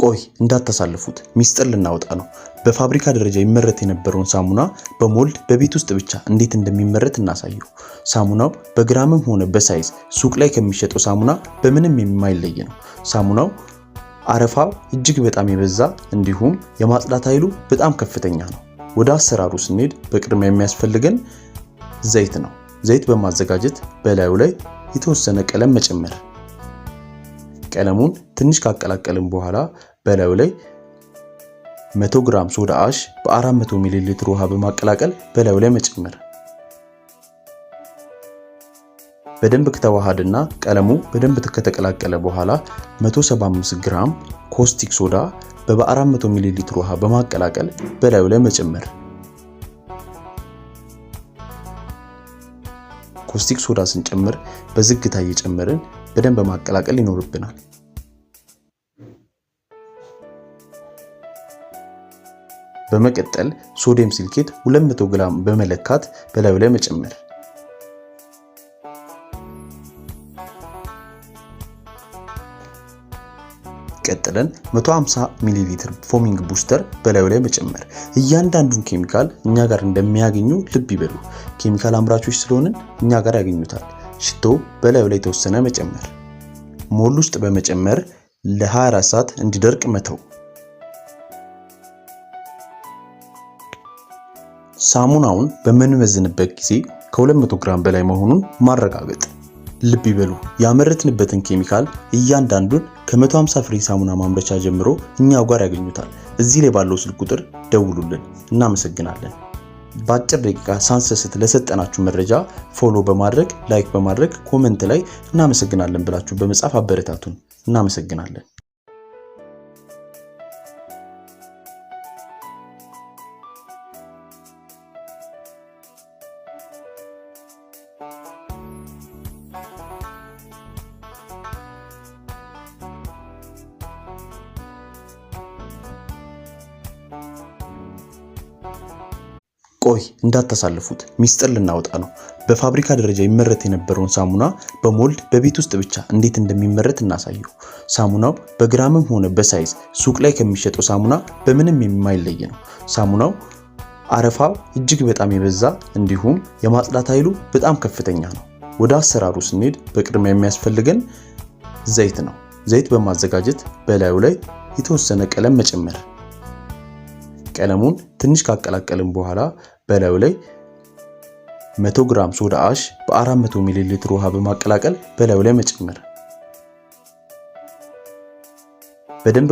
ቆይ እንዳታሳልፉት፣ ሚስጥር ልናወጣ ነው። በፋብሪካ ደረጃ ይመረት የነበረውን ሳሙና በ mold በቤት ውስጥ ብቻ እንዴት እንደሚመረት እናሳየው። ሳሙናው በግራምም ሆነ በ size ሱቅ ላይ ከሚሸጠው ሳሙና በምንም የማይለይ ነው። ሳሙናው አረፋው እጅግ በጣም የበዛ እንዲሁም የማጽዳት ኃይሉ በጣም ከፍተኛ ነው። ወደ አሰራሩ ስንሄድ በቅድሚያ የሚያስፈልገን ዘይት ነው። ዘይት በማዘጋጀት በላዩ ላይ የተወሰነ ቀለም መጨመር። ቀለሙን ትንሽ ካቀላቀልን በኋላ በላዩ ላይ 100 ግራም soda ash በ400 ሚሊ ሊትር ውሃ በማቀላቀል በላዩ ላይ መጨመር። በደንብ ከተዋሃደና ቀለሙ በደንብ ከተቀላቀለ በኋላ 175 ግራም caustic soda በ400 ሚሊ ሊትር ውሃ በማቀላቀል በላዩ ላይ መጨመር። Caustic soda ስንጨምር በዝግታ እየጨመርን በደንብ ማቀላቀል ይኖርብናል። በመቀጠል sodium silicate 200 ግራም በመለካት በላዩ ላይ መጨመር። ቀጥለን 150 ሚሊ ሊትር foaming booster በላዩ ላይ መጨመር። እያንዳንዱን ኬሚካል እኛ ጋር እንደሚያገኙ ልብ ይበሉ። ኬሚካል አምራቾች ስለሆንን እኛ ጋር ያገኙታል። ሽቶ በላዩ ላይ የተወሰነ መጨመር። Mold ውስጥ በመጨመር ለ24 ሰዓት እንዲደርቅ መተው። ሳሙናውን በምንመዝንበት ጊዜ ከ200 ግራም በላይ መሆኑን ማረጋገጥ። ልብ ይበሉ፣ ያመረትንበትን ኬሚካል እያንዳንዱን ከ150 ፍሬ ሳሙና ማምረቻ ጀምሮ እኛው ጋር ያገኙታል። እዚህ ላይ ባለው ስልክ ቁጥር ደውሉልን። እናመሰግናለን። በአጭር ደቂቃ ሳንሰስት ለሰጠናችሁ መረጃ follow በማድረግ፣ like በማድረግ፣ comment ላይ እናመሰግናለን ብላችሁ በመጻፍ አበረታቱን። እናመሰግናለን። ቆይ እንዳታሳልፉት፣ ሚስጥር ልናወጣ ነው። በፋብሪካ ደረጃ ይመረት የነበረውን ሳሙና በ mold በቤት ውስጥ ብቻ እንዴት እንደሚመረት እናሳየው። ሳሙናው በግራምም ሆነ በ size ሱቅ ላይ ከሚሸጠው ሳሙና በምንም የማይለይ ነው። ሳሙናው አረፋው እጅግ በጣም የበዛ እንዲሁም የማጽዳት ኃይሉ በጣም ከፍተኛ ነው። ወደ አሰራሩ ስንሄድ በቅድሚያ የሚያስፈልገን ዘይት ነው። ዘይት በማዘጋጀት በላዩ ላይ የተወሰነ ቀለም መጨመር። ቀለሙን ትንሽ ካቀላቀልን በኋላ በላዩ ላይ 100 ግራም soda ash በ400 ሚሊ ሊትር ውሃ በማቀላቀል በላዩ ላይ መጨመር። በደንብ